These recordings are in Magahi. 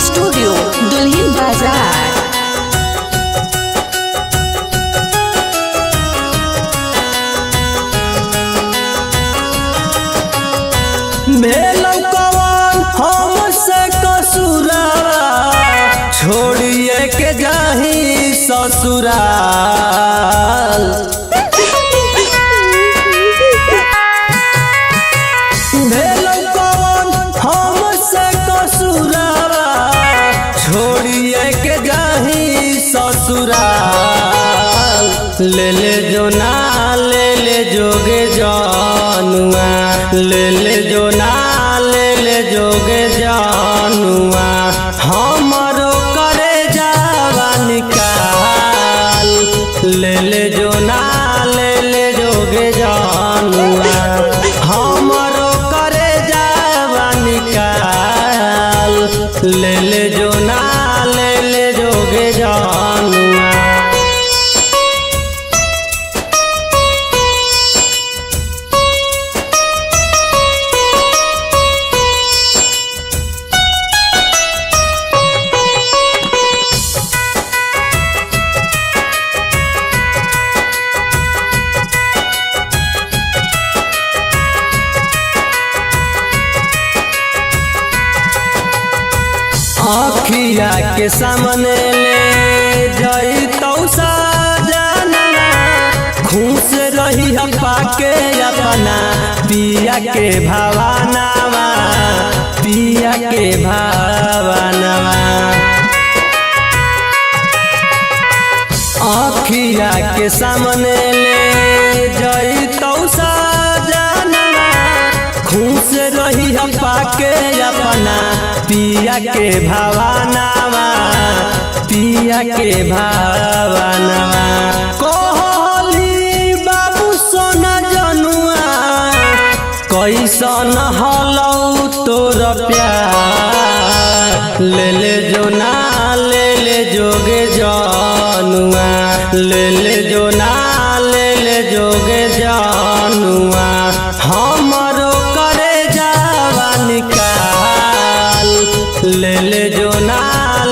स्टूडियो दुल्हिन बाजार। भेलौ कवन हमसे कसुरावा, छोड़िए के जाही ससुराल। भेलौ कवन हमसे कसुरावा, छोड़िए के जाही ससुराल। ले ले जो ना ले ले जोगे जानुआ, ले ले जो ना ले ले जोगे जानुआ, हमरो करे जावा निकाल। ले ले जो ना ले ले जोगे जानुआ, हमरो करे जावा निकाल। ले ले जो ना ले ले जोगे जानुआ। आखिया के सामने ले जाई तो सजना, खुश रही पाके अपना पिया के भावनावा, पिया के भावनावा। आखिया के सामने ले जाई तो सजना, खुश रही पाके अपना पिया के भावनावा, पिया के भावनावा। कहली बाबू सोना जनुआ, कैसन हलौ तोर प्यार। ले ले जो ना ले ले जोगे जानुआ, ले ले जो ना ले ले जोगे जानुआ, हमरो करे जावा निकाल। ले ले जो ना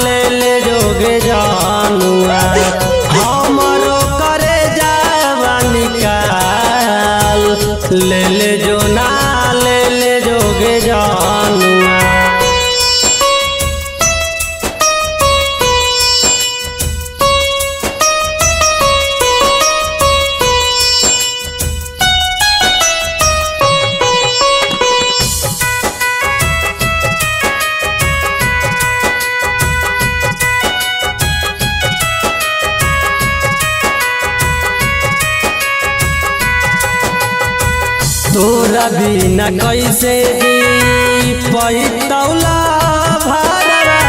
ले ले जोगे जानुआ, हमरो करे जावा निकाल। ले ले जो ना ले ले जोगे जानुआ। तोरा बिना कैसे जी पैतौला भरवा,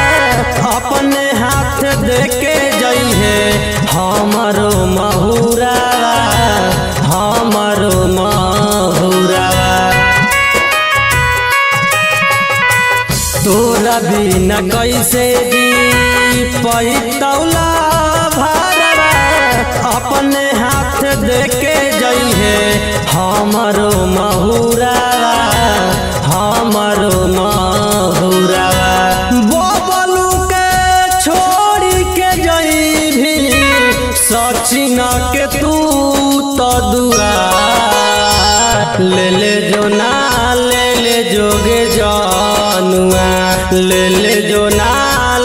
अपने हाथ देके जइहे हमरो महुरावा, हमरो महुरावा। तोरा बिना कैसे जी पैतौला भरवा, अपने हाथ देके जइहे हमरो महुरावा, हमरो महुरावा। बबलू के छोड़ी के जइभी सचिन के तू तो दुआ। ले ले जो ना ले ले जोगे जानुआ, ले ले जो ना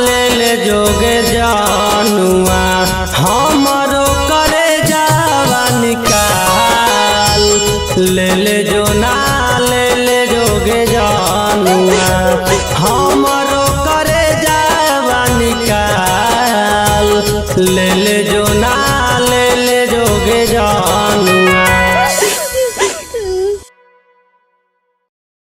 ले ले जोगे जानुआ, हमरो करे जावा निकाल। ले ले जो ना ले ले जोगे जानुआ, हमरो करे जावा निकाल। ले